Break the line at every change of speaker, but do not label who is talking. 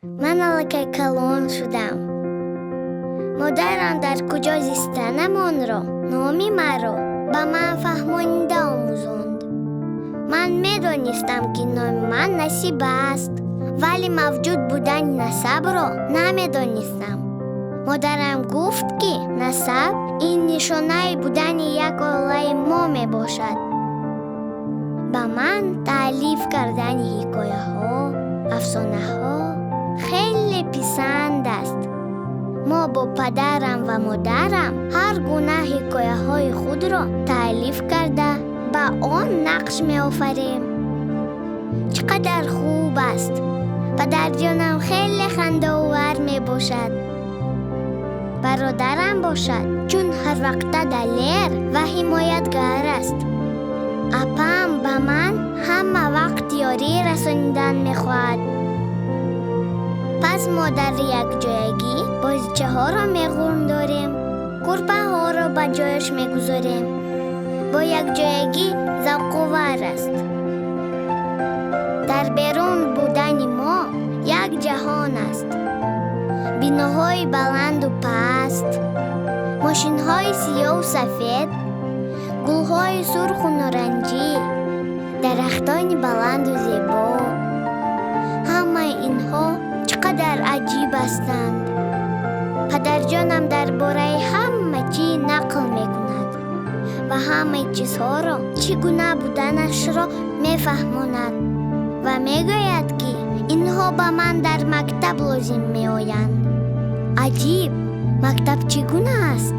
Ман аллакай калон шудам. Модарам дар куҷо зистанамонро, номи маро ба ман фаҳмонида омӯзонд. Ман медонистам, ки номи ман Насиба аст, вале мавҷуд будани насабро намедонистам. Модарам гуфт, ки насаб ин нишонаи будани як оилаи мо мебошад. Ба ман таълиф кардани ҳикояҳо, афсонаҳо хеле писанд аст. Мо бо падарам ва модарам ҳар гуна ҳикояҳои худро таълиф карда, ба он нақш меофарем. Чӣ қадар хуб аст! Падарҷонам хеле хандаовар мебошад. Бародарам бошад, чун ҳарвақта далер ва ҳимоятгар аст. Апам ба ман ҳама вақт ёрӣ расонидан мехоҳад. Пас мо дар якҷоягӣ бозичаҳоро меғурндорем, кӯрпаҳоро ба ҷояш мегузорем. Бо якҷоягӣ завқовар аст. Дар берун будани мо як ҷаҳон аст. Биноҳои баланду паст, мошинҳои сиёҳу сафед, гулҳои сурху норанҷӣ, дарахтони баланду зебо. Ҳамаи инҳо чӣ қадар аҷиб ҳастанд. Падарҷонам дар бораи ҳама чиз нақл мекунад ва ҳамаи чизҳоро чӣ гуна буданашро мефаҳмонад ва мегӯяд, ки инҳо ба ман дар мактаб лозим меоянд. Аҷиб, мактаб чӣ гуна аст?